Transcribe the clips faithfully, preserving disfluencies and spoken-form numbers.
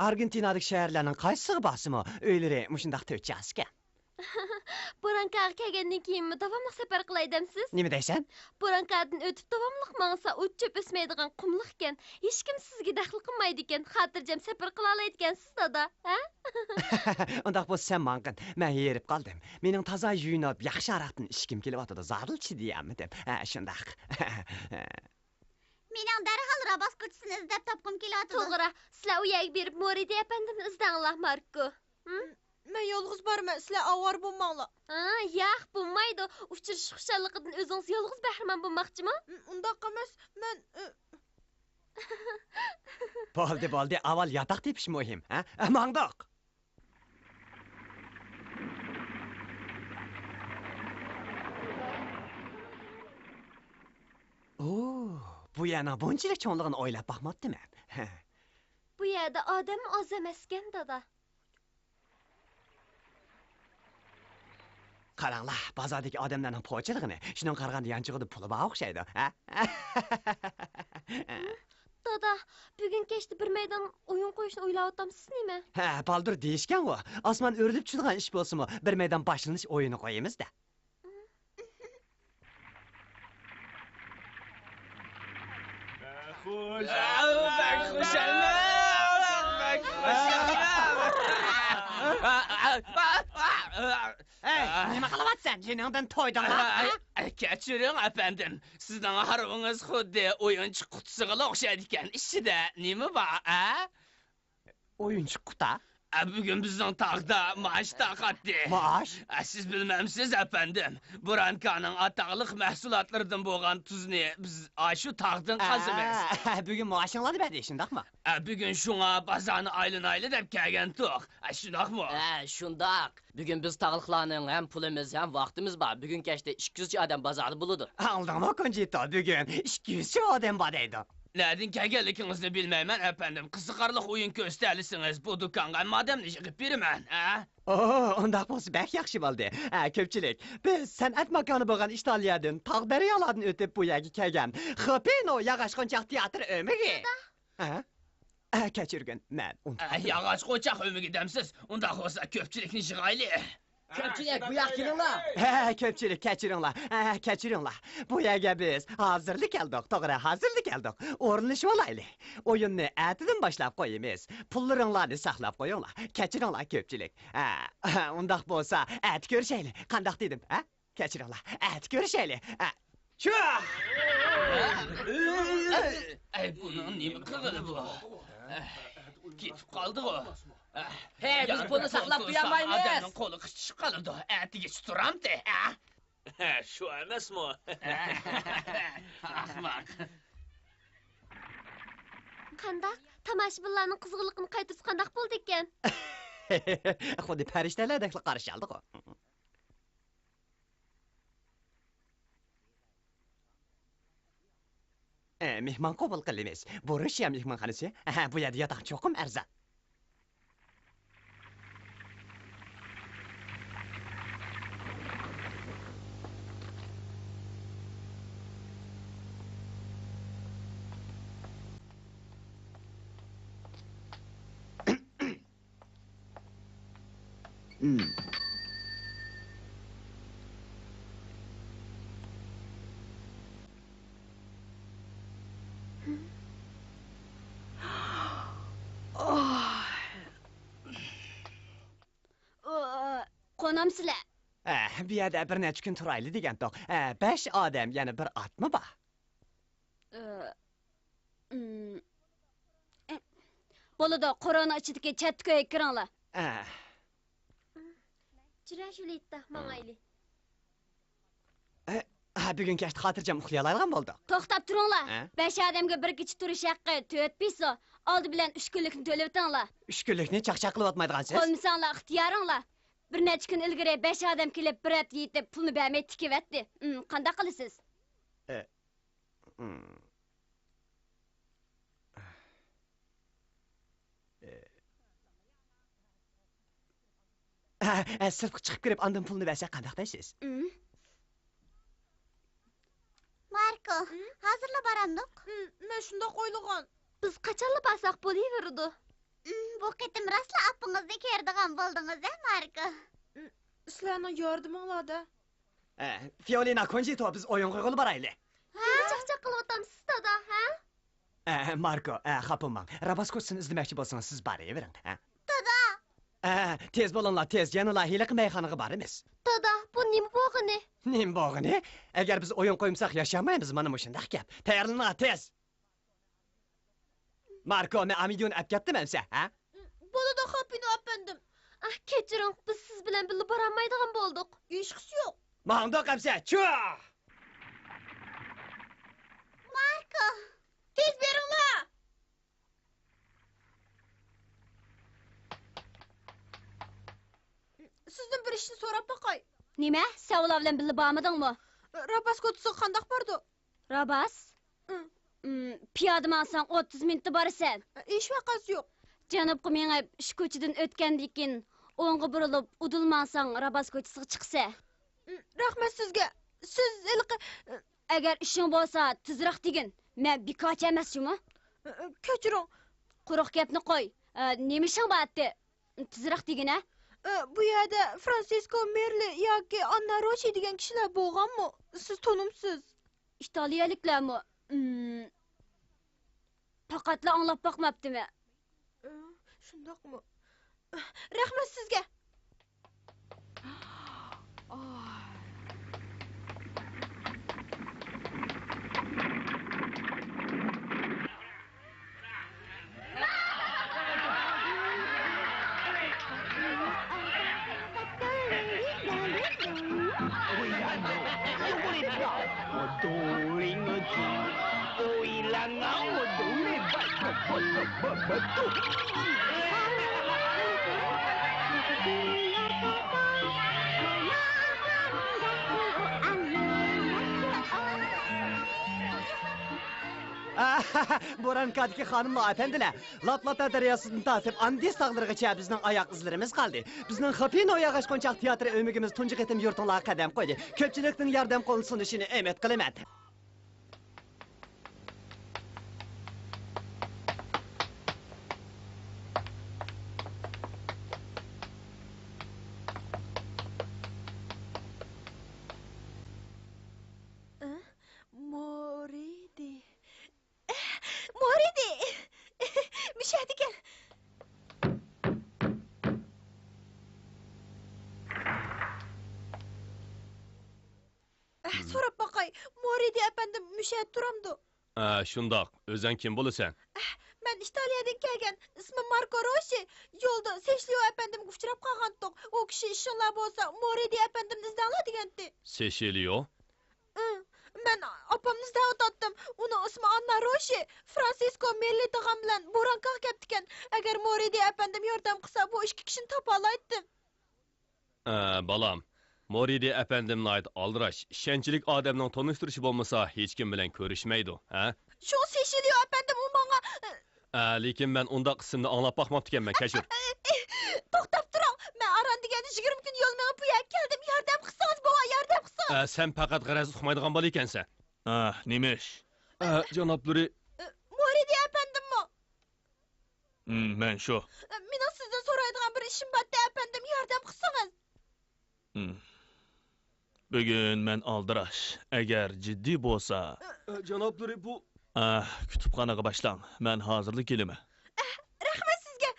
ئارگېنتىنادىكى شەھەرلەرنىڭ قايسىسىغا بارسىمۇ، ئۆيلىرى مۇشۇنداق تۆت چاسىكەن. بورانكاغا كەلگەندىن كېيىنمۇ داۋاملىق سەپەر قىلاي دەمسىز؟ نېمە دەيسەن؟ بورانكادىن ئۆتۈپ داۋاملىق ماڭسا، ئوت-چۆپ ئۆسمەيدىغان قۇملۇق ئىكەن. ھېچكىم سىزگە دەخلى قىلمايدىكەن. خاتىرجەم سەپەر قىلالايدىكەنسىز، دادا، ھە؟ ئۇنداق بولسا سەن ماڭغىن. مەن ھېرىپ قالدىم. مېنىڭ تازا يۇيۇنۇپ، ياخشى ھاراقتىن ئىچكۈم كېلىۋاتىدۇ. زادىلا چىدىيالمىدىم. ھە، شۇنداق. مېنىڭ دەرھال راباس كوچىسىنى ئىزدەپ تاپقۇم كېلىۋاتىدۇ. توغرا، سىلەر ئۇ يەرگە بېرىپ مورىدى ئەپەندىمنى ئىزدەڭلار، ماركو. ھىم؟ مەن يالغۇز بارىمەن، سىلەر ئاۋارە بولماڭلار. ھە، ياق، بولمايدۇ. ئۇچرىشىش خۇشاللىقىدىن ئۆزىڭىز يالغۇز بەھرىمەن بولماقچىمۇ؟ ھىم، ئۇنداق ئەمەس، مەن، ئۆ، بولدى، بولدى، ئاۋۋال ياتاق تېپىش مۇھىم، ھە؟ ماڭدۇق! ئوو، بۇ يەرنىڭ بۇنچىلىك چوڭلۇقىنى ئويلاپ باقماپتىمەن. بۇ يەردە ئادەممۇ ئاز ئەمەسكەن، دادا. قاراڭلار، بازاردىكى ئادەملەرنىڭ پوچىلىقىنى. شۇنىڭغا قارىغاندا يانچۇقىدا پۇلى بار ئوخشايدۇ، ھە؟ دادا، بۈگۈن كەچتە بىر مەيدان ئويۇن قويۇشنى ئويلاۋاتامسىز نېمە؟ ھە، بالدۇر دېيىشكەنغۇ. ئاسمان ئۆرۈلۈپ چۈشىدىغان ئىش بولسىمۇ، بىر مەيدان باشلىنىش ئويۇنى قويىمىز-دە. بەك خۇش. بەك خۇش ئەلۋەت. بەك خۇش ئەلۋەت. ھەي، نېمە قىلىۋاتىسەن؟ جېنىڭدىن تويدۇڭمۇ؟ ئەي، ئەي، كەچۈرۈڭ، ئەپەندىم. سىزنىڭ ھارۋىڭىز خۇددى ئويۇنچۇق قۇتىسىغىلا ئوخشايدىكەن. ئىچىدە نېمە بار، ئە؟ ئويۇنچۇق قۇتا؟ ئە، بۈگۈن بىزنىڭ تاغدا مائاش تارقاتتى. مائاش؟ ئە، سىز بىلمەمسىز، ئەپەندىم. بورانكانىڭ ئاتاقلىق مەھسۇلاتلىرىدىن بولغان تۇزنى بىز ئاشۇ تاغدىن قازىمىز. ئە، بۈگۈن مائاشىڭلارنى بەردى، شۇنداقمۇ؟ ئە، بۈگۈن شۇڭا بازارنى ئايلىنايلى دەپ كەلگەنتۇق. ئە، شۇنداقمۇ؟ ئە، شۇنداق. بۈگۈن بىز تاغلىقلارنىڭ ھەم پۇلىمىز، ھەم ۋاقتىمىز بار. بۈگۈن كەچتە ئىككى يۈزچە ئادەم بازاردا بولىدۇ. ئاڭلىدىڭمۇ، كونجىتو؟ بۈگۈن ئىككى يۈزچە ئادەم بار دەيدۇ. نەدىن كەلگەنلىكىڭىزنى بىلمەيمەن، ئەپەندىم. قىزىقارلىق ئويۇن كۆرسىتەلىسىڭىز، بۇ دۇكانغا ھەممە ئادەمنى يىغىپ بېرىمەن، ھە؟ ئوھ، ئۇنداق بولسا بەك ياخشى بولدى. ھە، كۆپچىلىك، بىز سەنئەت ماكانى بولغان ئىتالىيەدىن، تاغ-دەريالاردىن ئۆتۈپ بۇ يەرگە كەلگەن. خېپىنو ياغاچ قونچاق تىياتىر ئۆمىكى. ھە؟ ئە، كەچۈرگىن، مەن ئۇنتۇپ ئە، ياغاچ قونچاق ئۆمىكى دەمسىز؟ ئۇنداق بولسا كۆپچىلىكنى يىغايلى. كۆپچىلىك، بۇ ياققا كېلىڭلار. ھە، كۆپچىلىك، كەچۈرۈڭلار. ھە، كەچۈرۈڭلار. بۇ يەرگە بىز ھازىرلا كەلدۇق، توغرا، ھازىرلا كەلدۇق. ئورۇنلىشىۋالايلى. ئويۇننى ئەتىدىن باشلاپ قويىمىز. پۇللىرىڭلارنى ساقلاپ قويۇڭلار. كەچۈرۈڭلار، كۆپچىلىك. ھە، ئۇنداق بولسا، ئەتە كۆرۈشەيلى. قانداق دېدىم، ھە؟ كەچۈرۈڭلار، ئەتە كۆرۈشەيلى. ئە، شۇ! ئەي، بۇنىڭ نېمە قىلغىنى بۇ؟ كېتىپ قالدىغۇ. ھەي، بىز بۇنى ساقلاپ قويالمايمىز. ئادەمنىڭ قولى قىچىشىپ قالىدۇ. ئەتىگىچە تۇرامتى، ھە؟ شۇ ئەمەسمۇ؟ ئەخمەق. قانداق؟ تاماشىبىنلارنىڭ قىزغىنلىقىنى قايتۇرسا قانداق بولىدىكەن؟ خۇددى پەرىشتەلەردەكلا قارشى ئالدىغۇ. ئە، مېھمان قوبۇل قىلىمىز. بۇ رۇسىيە مېھمانخانىسى. ئەھە، بۇ يەردە ياتاق چوقۇم ئەرزان. قونامسىلەر؟ ئە، بۇ يەردە بىر نەچچە كۈن تۇرايلى دېگەنتۇق. ئە، بەش ئادەم، يەنە بىر ئاتمۇ بار. ئە، ئىم، ئە، بولىدۇ، قورۇنىڭ ئىچىدىكى چەتتىكى ئۆيگە كىرىڭلار. ئە. جۈرە، ژۇلىتتا، ماڭايلى. ئە، ھە، بۈگۈن كەچتە خاتىرجەم ئۇخلىيالايدىغان بولدۇق. توختاپ تۇرۇڭلار. ئە؟ بەش ئادەمگە بىر كېچە تۇرۇش ھەققى تۆت پېسو. ئالدى بىلەن ئۈچ كۈنلۈكنى تۆلىۋېتىڭلار. ئۈچ كۈنلۈكنى چاقچاق قىلىۋاتمايدىغانسىز؟ قىلمىساڭلار ئىختىيارىڭلار. بىر نەچچە كۈن ئىلگىرى بەش ئادەم كېلىپ، بىر ھەپتە يېتىپ، پۇلنى بەرمەي تىكىۋەتتى. ئىم، قانداق قىلىسىز؟ ئە، ئىم. ئە، ئە، سىرتقا چىقىپ كىرىپ، ئاندىن پۇلنى بەرسەك قانداق دەيسىز؟ ئىم. ماركو، ھازىرلا بارامدۇق؟ ھىم، مەن شۇنداق ئويلىغان. بىز قاچانلا بارساق بولۇۋېرىدۇ. ئىم، بۇ قېتىم راستلا ئاپىڭىزنى كۆرىدىغان بولدىڭىز-ھە، ماركو؟ ئىم، سىلەرنىڭ ياردىمىڭلار-دە. ئە، فىئولىنا، كونجىتو، بىز ئويۇن قويغىلى بارايلى. ھە؟ نېمە چاقچاق قىلىۋاتامسىز، دادا، ھە؟ ئە، ماركو، ئە، خاپا بولماڭ. راباسكوچىسىنى ئىزدىمەكچى بولسىڭىز، سىز بارىۋېرىڭ، ھە؟ دادا! ئە، تېز بولۇڭلار، تېز، يەنىلا ھېلىقى مەيخانىغا بارىمىز. دادا، بۇ نېمە بولغىنى؟ نېمە بولغىنى؟ ئەگەر بىز ئويۇن قويمىساق، ياشىيالمايمىز، مانا مۇشۇنداق گەپ. تەييارلىنىڭلار، تېز! ماركو، مەن ئامىدىنى ئەپ كەتتىم ئەمسە، ھە؟ بولىدۇ، خاپىنو ئەپەندىم. ئاھ، كەچۈرۈڭ، بىز سىز بىلەن بىللە بارالمايدىغان بولدۇق. ھېچقىسى يوق. ماڭدۇق ئەمسە، چۇ! ماركو! تېز بېرىڭلار! سىزدىن بىر ئىشنى سوراپ باقاي. نېمە؟ سەن ئۇلار بىلەن بىللە بارمىدىڭمۇ؟ راباس كوچىسىغا قانداق باردۇ؟ راباس؟ ئىم. ئىم، پىيادە ماڭساڭ ئوتتۇز مىنۇتتا بارىسەن. ھېچ ۋەقەسى يوق. جەنۇبقا مېڭىپ، ئىككى كوچىدىن ئۆتكەندىن كېيىن، ئوڭغا بۇرۇلۇپ، ئۇدۇل ماڭساڭ، راباس كوچىسىغا چىقىسەن. ئىم، رەھمەت سىزگە. سىز ھېلىقى، ئىم. ئەگەر ئىشىڭ بولسا، تېزرەك دېگىن. مەن بىكارچى ئەمەس جۇمۇ. ئىم، كەچۈرۈڭ. قۇرۇق گەپنى قوي. ئە، نېمە ئىشىڭ بار ئەتتى؟ تېزرەك دېگىنە. ئە، بۇ يەردە فرانسىسكو مېرلى ياكى ئاننا روشى دېگەن كىشىلەر بولغانمۇ؟ سىز تونۇمسىز؟ ئىتالىيەلىكلەرمۇ؟ ئىم، پەقەتلا ئاڭلاپ باقماپتىمەن. ئە، شۇنداقمۇ؟ رەھمەت سىزگە! بورانكادىكى خانىملار، ئەپەندىلەر، لاپلاتا دەرياسىدىن تارتىپ ئاندىز تاغلىرىغىچە بىزنىڭ ئاياق ئىزلىرىمىز قالدى. بىزنىڭ خاپىنو ياغاچ قونچاق تىياتىر ئۆمىكىمىز تۇنجى قېتىم يۇرتۇڭلارغا قەدەم قويدى. كۆپچىلىكنىڭ ياردەم قولىنى سۇنۇشىنى ئۈمىد قىلىمەن. ئە؟ مورىدى. مورىدى! مۇشۇ يەردىكەن. ئەھ، سوراپ باقاي، مورىدى ئەپەندىم مۇشۇ يەردە تۇرامدۇ؟ ئە، شۇنداق. ئۆزەڭ كىم بولىسەن؟ ئەھ، مەن ئىتالىيەدىن كەلگەن. ئىسمىم ماركو روشى. يولدا سېشليو ئەپەندىمگە ئۇچراپ قالغانتۇق. ئۇ كىشى ئىشىڭلار بولسا، مورىدى ئەپەندىمنى ئىزدەڭلار دېگەنتى. سېشليو؟ ئىم، مەن ئاپامنى ئىزدەۋاتاتتىم. ئۇنىڭ ئىسمى ئاننا روشى. فرانسىسكو مېرلى تاغام بىلەن بورانكاغا كەپتىكەن. ئەگەر مورىدى ئەپەندىم ياردەم قىلسا، بۇ ئىككى كىشىنى تاپالايتتىم. ئە، بالام، مورىدى ئەپەندىم ناھايىتى ئالدىراش، ئىشەنچلىك ئادەمنىڭ تونۇشتۇرۇشى بولمىسا، ھېچكىم بىلەن كۆرۈشمەيدۇ، ھە؟ شۇڭا سېشىليو ئەپەندىم ئۇ ماڭا، ئە، ئە، لېكىن مەن ئۇنداق ئىسىمنى ئاڭلاپ باقماپتىكەنمەن، كەچۈر. توختاپ تۇرۇڭ، مەن ئاران دېگەندە يىگىرمە كۈن يول مېڭىپ بۇ يەرگە كەلدىم، ياردەم قىلسىڭىز بوۋا، ياردەم قىلسىڭىز. ئە، سەن پەقەت غەرەز ئۇقمايدىغان بالا ئىكەنسەن. ئە، نېمە ئىش؟ ئە، جانابلىرى. ئە، مورىدى ئەپەندىممۇ؟ ھىم، مەن شۇ. ئە، مېنىڭ سىزدىن سورايدىغان بىر ئىشىم بارتى ئەپەندىم، ياردەم قىلسىڭىز. ھىم. بۈگۈن مەن ئالدىراش. ئەگەر جىددىي بولسا. ئە، جانابلىرى بۇ. ئە، كۇتۇپخانىغا باشلاڭ. مەن ھازىرلا كېلىمەن. ئە، رەھمەت سىزگە.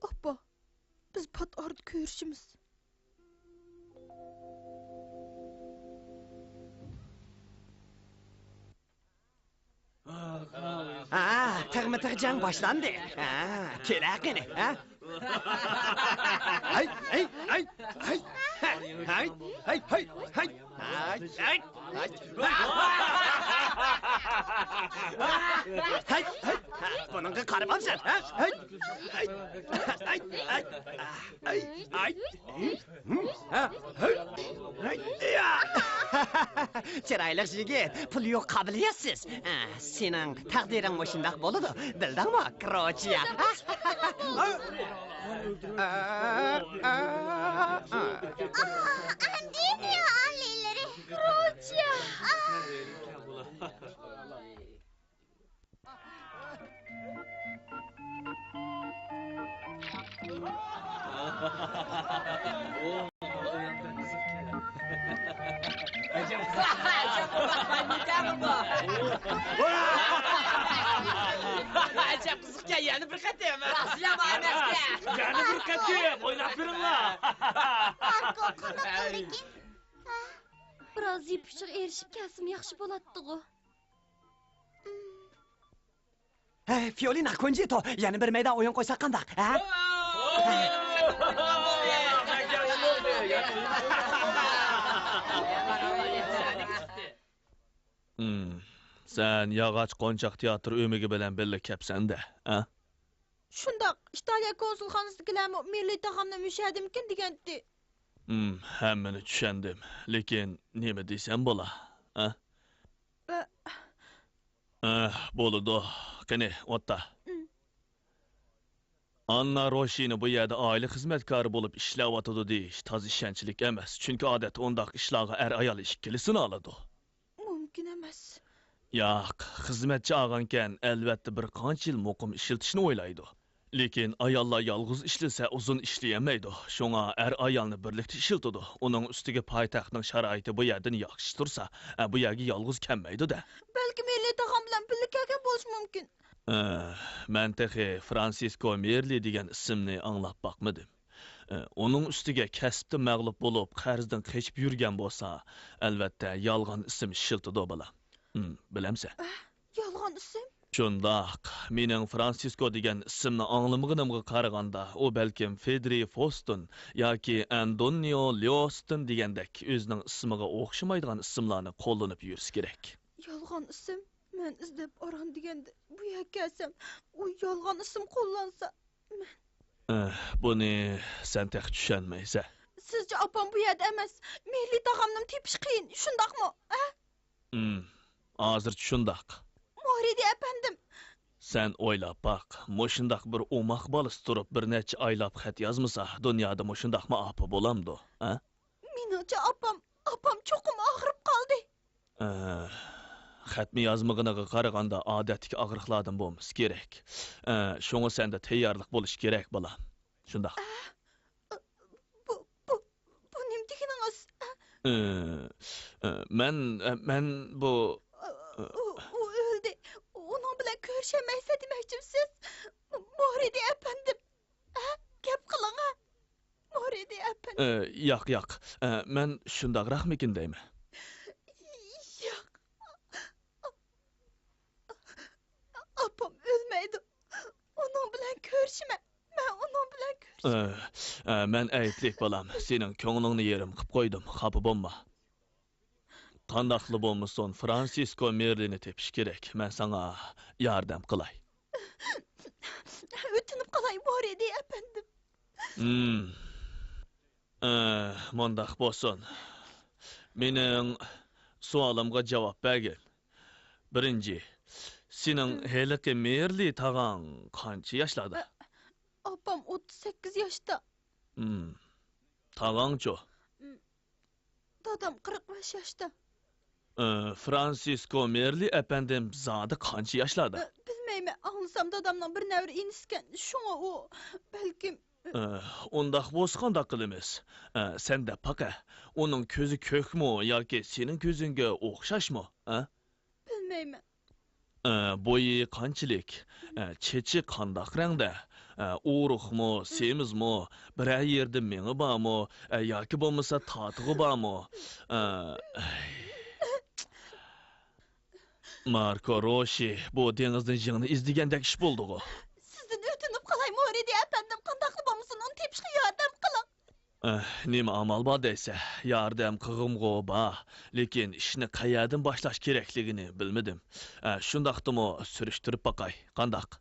ئاپا، بىز پات ئارىدا كۆرۈشىمىز. ھا، تىغمۇ تىغ جەڭ باشلاندى. ھا، كېلە قېنى، ھا؟ ھەي، ھەي، ھەي، ھەي. ھەي، ھەي، ھەي، ھەي. ھەي، ھەي. ھەي، ھەي. بۇنىڭغا قارىمامسەن، ھە؟ ھەي. ھەي، ھەي، ھەي. ھەي، ھەي. ھەي، ھەي. ھەي. چىرايلىق يىگىت، پۇل يوق، قابىلىيەتسىز. ئە، سېنىڭ تەقدىرىڭ مۇشۇنداق بولىدۇ، بىلدىڭمۇ، كروچىيا؟ ئاندىنىيا ئالىيلىرى. كروچىيا. ئەجەب قىزىقكەن، يەنە بىر قېتىم. راسلا بار ئەمەسكەن. يەنە بىر قېتىم ئويناپ بېرىڭلار. ماركو، قانداق قىلدىكىن؟ بىراز يېپىشىغا ئېرىشىپ كەلسىمۇ ياخشى بولاتتىغۇ. ھەي، فىيولىنا، كونجىتو، يەنە بىر مەيدان ئويۇن قويساق قانداق، ھە؟ ھىم، سەن ياغاچ قونچاق تىياتىر ئۆمىكى بىلەن بىللە كەپسەن-دە، ھە؟ شۇنداق، ئىتالىيە كونسۇلخانىسىدىكىلەرمۇ مىللىي تاغامنى مۇشۇ يەردىمىكىن دېگەنتى. ھىم، ھەممىنى چۈشەندىم. لېكىن نېمە دېسەم بولا، ھە؟ ئە. ئە، بولىدۇ. قېنى، ئوتتا. ئىم. ئاننا روشىنى بۇ يەردە ئائىلە خىزمەتكارى بولۇپ ئىشلەۋاتىدۇ دېيىش تازا ئىشەنچلىك ئەمەس، چۈنكى ئادەتتە ئۇنداق ئىشلارغا ئەر-ئايال ئىككىلىسىنى ئالىدۇ. مۇمكىن ئەمەس. ياق، خىزمەتچى ئالغانكەن، ئەلۋەتتە بىر قانچە يىل مۇقىم ئىشلىتىشنى ئويلايدۇ. لېكىن ئاياللار يالغۇز ئىشلىسە ئۇزۇن ئىشلىيەلمەيدۇ، شۇڭا ئەر-ئايالنى بىرلىكتە ئىشلىتىدۇ. ئۇنىڭ ئۈستىگە پايتەختنىڭ شارائىتى بۇ يەردىن ياخشى تۇرسا، ئە، بۇ يەرگە يالغۇز كەلمەيدۇ-دە. بەلكىم مىللىي تاغام بىلەن بىللە كەلگەن بولۇشى مۇمكىن. ئە، مەن تېخى فرانسىسكو مېرلى دېگەن ئىسىمنى ئاڭلاپ باقمىدىم. ئە، ئۇنىڭ ئۈستىگە كەسىپتە مەغلۇپ بولۇپ، قەرزدىن قېچىپ يۈرگەن بولسا، ئەلۋەتتە، يالغان ئىسىم ئىشلىتىدۇ، بالام. ھىم، بىلەمسەن؟ ئە، يالغان ئىسىم؟ شۇنداق. مېنىڭ فرانسىسكو دېگەن ئىسىمنى ئاڭلىمىغىنىمغا قارىغاندا، ئۇ بەلكىم فېدرى فوستون ياكى ئەندونىئو ليوستون دېگەندەك ئۆزىنىڭ ئىسمىغا ئوخشىمايدىغان ئىسىملارنى قوللىنىپ يۈرسە كېرەك. يالغان ئىسىم؟ مەن ئىزدەپ ئاران دېگەندە، بۇ يەرگە كەلسەم، ئۇ يالغان ئىسىم قوللانسا، مەن. ئەھ، بۇنى سەن تېخى چۈشەنمەيسەن. سىزچە ئاپام بۇ يەردە ئەمەس، مىللىي تاغامنىمۇ تېپىش قىيىن، شۇنداقمۇ؟ ئە؟ ئىم، ھازىرچە شۇنداق. مورىدى ئەپەندىم! سەن ئويلاپ باق، مۇشۇنداق بىر ئوماق بالىسى تۇرۇپ بىر نەچچە ئايلاپ خەت يازمىسا، دۇنيادا مۇشۇنداقمۇ ئاپا بولامدۇ، ھە؟ مېنىڭچە ئاپام، ئاپام چوقۇم ئاغرىپ قالدى. ئە، خەتمۇ يازمىغىنىغا قارىغاندا ئادەتتىكى ئاغرىقلاردىن بولمىسا كېرەك. ئە، شۇڭا سەندە تەييارلىق بولۇشى كېرەك، بالام. شۇنداق. ئە، بۇ، بۇ، بۇ نېمە دېگىنىڭىز؟ ئە، ئە، مەن، ئە، مەن بۇ، ئۇ، ئۇ ئۆلدى. ئۇنىڭ بىلەن كۆرۈشەلمەيسەن دېمەكچىمسىز؟ مورىدى ئەپەندىم. ئە، گەپ قىلىڭ، ئە. مورىدى ئەپەندىم. ئە، ياق، ياق. ئە، مەن شۇنداقراقمىكىن دەيمەن. ياق. ئاپام ئۆلمەيدۇ. ئۇنىڭ بىلەن كۆرۈشىمەن. مەن ئۇنىڭ بىلەن كۆرۈشىمەن. ئە، ئە، مەن ئەيىبلىك بالام. سېنىڭ كۆڭلۈڭنى يېرىم قىپ قويدۇم. خاپا بولما. قانداقلا بولمىسۇن، فرانسىسكو مېرلىنى تېپىش كېرەك. مەن ساڭا ياردەم قىلاي. ئۆتۈنۈپ قالاي، مورىدى ئەپەندىم. ھىم. ئە، مۇنداق بولسۇن. مېنىڭ سوئالىمغا جاۋاب بەرگىن. بىرىنچى، سېنىڭ ھېلىقى مېرلى تاغاڭ قانچە ياشلاردا؟ ئاپام ئوتتۇز سەككىز ياشتا. ھىم. تاغاڭچۇ؟ دادام قىرىق بەش ياشتا. ئى، فرانسىسكو مېرلى ئەپەندىم زادى قانچە ياشلاردا؟ ئى، بىلمەيمەن، ئاڭلىسام دادامنىڭ بىر نەۋرە ئىنىسىكەن، شۇڭا ئۇ، بەلكىم، ئى، ئۇنداق بولسا قانداق قىلىمىز؟ ئى، سەن دەپ باقە، ئۇنىڭ كۆزى كۆكمۇ ياكى سېنىڭ كۆزۈڭگە ئوخشاشمۇ؟ ھە؟ بىلمەيمەن. ئە، بويى قانچىلىك؟ ئە، چېچى قانداق رەڭدە؟ ئە، ئورۇقمۇ، سېمىزمۇ؟ بىرەر يېرىدە مېڭە بارمۇ؟ ئە، ياكى بولمىسا تاتىغۇ بارمۇ؟ ئە، ماركو روشى، بۇ دېڭىزدىن يىڭنە ئىزدىگەندەك ئىش بولدىغۇ؟ سىزدىن ئۆتۈنۈپ قالاي، مورىدى ئەپەندىم، قانداقلا بولمىسۇن، ئۇنى تېپىشقا ياردەم قىلىڭ. ئەھ، نېمە ئامال بار دەيسە، ياردەم قىلغۇمغۇ بار، لېكىن ئىشنى قەيەردىن باشلاش كېرەكلىكىنى بىلمىدىم. ئەھ، شۇنداقتىمۇ سۈرۈشتۈرۈپ باقاي، قانداق؟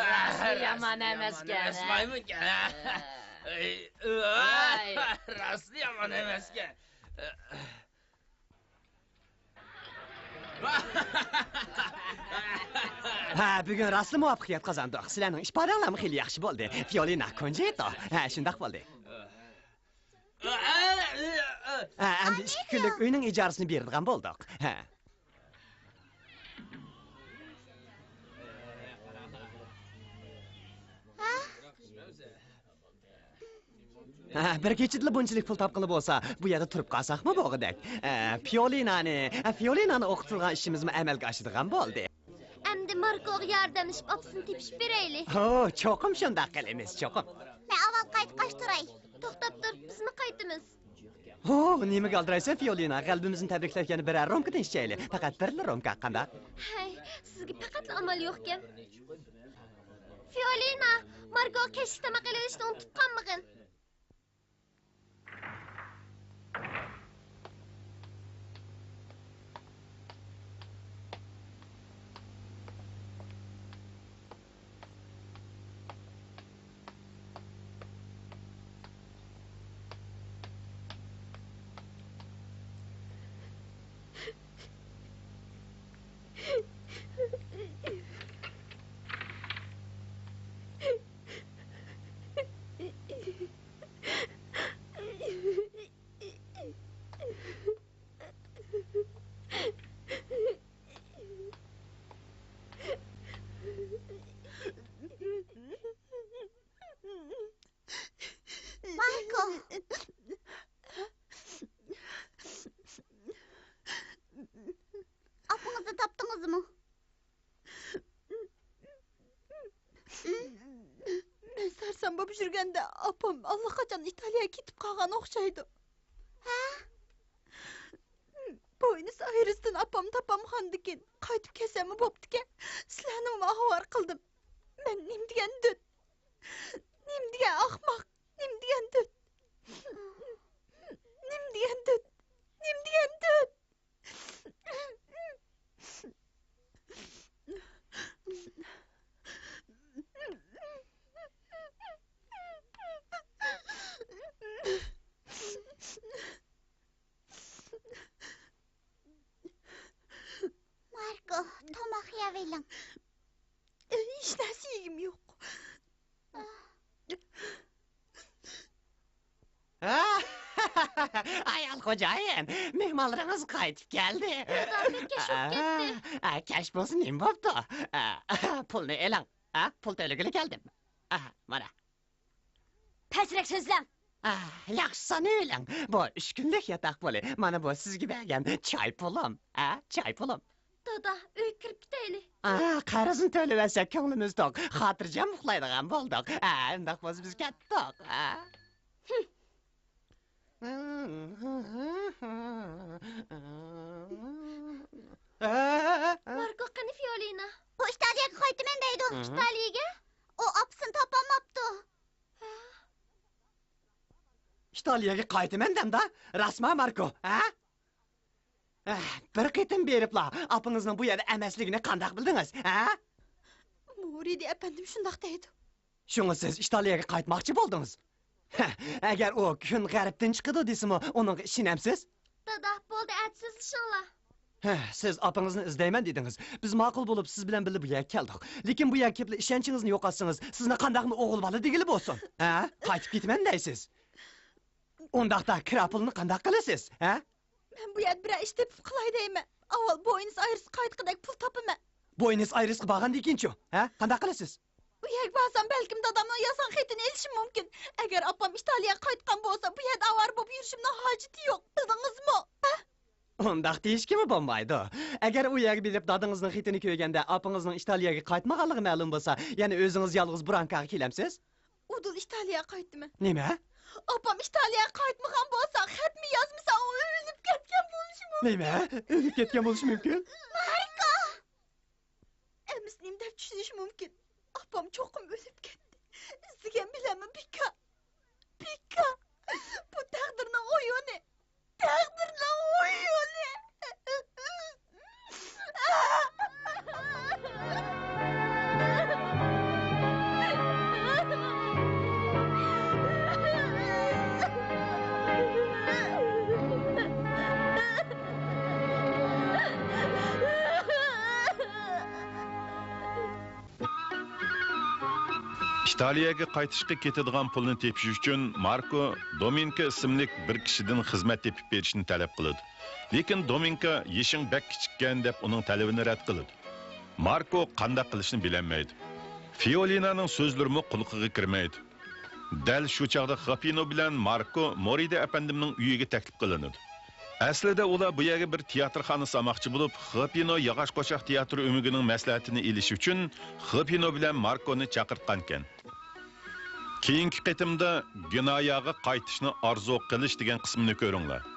راستلا يامان ئەمەسكەن، ھە؟ ئەسمايمىكەن، ھە؟ ئەي، ۋاي. راستلا يامان ئەمەسكەن. ھە، بۈگۈن راستلا مۇۋەپپەقىيەت قازاندۇق. سىلەرنىڭ ئىپادەڭلارمۇ خېلى ياخشى بولدى. فىئولىنا، كونجېتو. ھە، شۇنداق بولدى. ھە، ئەمدى ئىككى كۈنلۈك ئۆينىڭ ئىجارىسىنى بېرىدىغان بولدۇق. ھە. ھە، بىر كېچىدىلا بۇنچىلىك پۇل تاپقىلى بولسا، بۇ يەردە تۇرۇپ قالساقمۇ بولغۇدەك. ئە، فىئولىنانى، ئە، فىئولىنانى ئوقۇتۇۋالغان ئىشىمىزمۇ ئەمەلگە ئاشىدىغان بولدى. ئەمدى ماركوغا ياردەملىشىپ ئاپىسىنى تېپىشىپ بېرەيلى. ھو، چوقۇم شۇنداق قىلىمىز، چوقۇم. مەن ئاۋۋال قايتقاچ تۇراي. توختاپ تۇر، بىزمۇ قايتىمىز. ھو، نېمىگە ئالدىرايسەن، فىئولىنا؟ غەلىبىمىزنى تەبرىكلەپ يەنە بىرەر رومكىدىن ئىچەيلى. پەقەت بىرلا رومكا، قانداق؟ ھەي، سىزگە پەقەتلا ئامال يوقكەن. فىئولىنا، ماركوغا كەچلىك تاماق ئېلىۋېلىشنى ئۇنتۇپ قالمىغىن. ماركو! ئاپىڭىزنى تاپتىڭىزمۇ؟ مەن سەرسان بولۇپ يۈرگەندە ئاپام ئاللىقاچان ئىتالىيەگە كېتىپ قالغان ئوخشايدۇ. ھە؟ بوينس ئايرېستىن ئاپامنى تاپالمىغاندىكىن قايتىپ كەلسەممۇ بوپتىكەن. سىلەرنىمۇ ئاۋارە قىلدىم. مەن نېمە دېگەن دۆت؟ نېمە دېگەن ئاخماق؟ نېمە دېگەن دۆت؟ نېمە دېگەن دۆت؟ نېمە دېگەن دۆت؟ ماركو، تاماق يەۋېلىڭ. ھېچ نەرسە يېگۈم يوق. ئايال خوجايىن، مېھمانلىرىڭىز قايتىپ كەلدى. دادا، بەك كەچ بولۇپ كەتتى. ئا، كەچ بولسا نېمە بوپتۇ؟ ئا، پۇلنى ئېلىڭ. ئا، پۇل تۆلىگىلى كەلدىم. ئا، مانا. پەسرەك سۆزلەڭ. ئا، ياخشى سانىۋېلىڭ. بۇ ئۈچ كۈنلۈك ياتاق پۇلى. مانا بۇ سىزگە بەرگەن چاي پۇلۇم. ئا، چاي پۇلۇم. دادا، ئۆيگە كىرىپ كېتەيلى. ئا، قەرزنى تۆلىۋەتسەك كۆڭلىمىز توق. خاتىرجەم ئۇخلايدىغان بولدۇق. ئا، ئۇنداق بولسا بىز كەتتۇق. ئا. ماركو قېنى، فىئولىنا؟ ئۇ ئىتالىيەگە قايتىمەن دەيدۇ. ئىتالىيەگە؟ ئۇ ئاپىسىنى تاپالماپتۇ. ئىتالىيەگە قايتىمەن دەمدا؟ راستما، ماركو، ھە؟ ئەھ، بىر قېتىم بېرىپلا ئاپىڭىزنىڭ بۇ يەردە ئەمەسلىكىنى قانداق بىلدىڭىز، ھە؟ مورىدى ئەپەندىم شۇنداق دەيدۇ. شۇڭا سىز ئىتالىيەگە قايتماقچى بولدىڭىز؟ ھە، ئەگەر ئۇ كۈن غەربتىن چىقىدۇ دېسىمۇ، ئۇنىڭغا ئىشىنەمسىز؟ دادا، بولدى، ئەتە سىزلىشىڭلار. ھە، سىز ئاپىڭىزنى ئىزدەيمەن دېدىڭىز. بىز ماقۇل بولۇپ سىز بىلەن بىللە بۇ يەرگە كەلدۇق. لېكىن بۇ يەرگە كېلىپلا ئىشەنچىڭىزنى يوقاتسىڭىز، سىزنى قانداقمۇ ئوغۇل بالا دېگىلى بولسۇن؟ ھە؟ قايتىپ كېتىمەن دەيسىز؟ ئۇنداقتا كىرا پۇلىنى قانداق قىلىسىز؟ ھە؟ مەن بۇ يەردە بىرەر ئىش تېپىپ قىلاي دەيمەن. ئاۋۋال بوينىس ئايرېسقا قايتقۇدەك پۇل تاپىمەن. بوينىس ئايرېسقا بارغاندىن كېيىنچۇ؟ ھە؟ قانداق قىلىسىز؟ ئۇ يەرگە بارسام، بەلكىم دادامنىڭ يازغان خېتىنى ئېلىشىم مۇمكىن. ئەگەر ئاپام ئىتالىيەگە قايتقان بولسا، بۇ يەردە ئاۋارە بولۇپ يۈرۈشۈمنىڭ ھاجىتى يوق. بىلدىڭىزمۇ؟ ھە؟ ئۇنداق دېيىشكىمۇ بولمايدۇ. ئەگەر ئۇ يەرگە بېرىپ دادىڭىزنىڭ خېتىنى كۆرگەندە، ئاپىڭىزنىڭ ئىتالىيەگە قايتمىغانلىقى مەلۇم بولسا، يەنە ئۆزىڭىز يالغۇز برانكاغا كېلەمسىز؟ ئۇدۇل ئىتالىيەگە قايتتىمەن. نېمە؟ ئاپام ئىتالىيەگە قايتمىغان بولسا، خەتمۇ يازمىسا، ئۇ ئۆلۈپ كەتكەن بولۇشى مۇمكىن. نېمە؟ ئۆلۈپ كەتكەن بولۇشى مۇمكىن؟ ماركو! ئەمىسە نېمە دەپ چۈشىنىش مۇمكىن؟ ئاپام چوقۇم ئۆلۈپ كەتتى. ئىزدىگەن بىلەنمۇ بىكار. بىكار. بۇ تەقدىرنىڭ ئويۇنى. تەقدىرنىڭ ئويۇنى. ئىتالىيەگە قايتىشقا كېتىدىغان پۇلنى تېپىش ئۈچۈن ماركو دومىنكا ئىسىملىك بىر كىشىدىن خىزمەت تېپىپ بېرىشنى تەلەپ قىلىدۇ. لېكىن دومىنكا يېشىڭ بەك كىچىككەن دەپ ئۇنىڭ تەلىپىنى رەت قىلىدۇ. ماركو قانداق قىلىشنى بىلەلمەيدۇ. فىئولىنانىڭ سۆزلىرىمۇ قۇلىقىغا كىرمەيدۇ. دەل شۇ چاغدا خاپىنو بىلەن ماركو مورىدە ئەپەندىمنىڭ ئۆيىگە تەكلىپ قىلىنىدۇ. ئەسلىدە ئۇلار بۇ يەرگە بىر تىياتىرخانا سالماقچى بولۇپ، خاپىنو ياغاچ قوچاق تىياتىرى ئۆمىكىنىڭ مەسلىھەتىنى ئېلىش ئۈچۈن خاپىنو بىلەن ماركونى چاقىرتقانىكەن. كېيىنكى قېتىمدا گېنۇياغا قايتىشنى ئارزۇ قىلىش دېگەن قىسمىنى كۆرۈڭلار.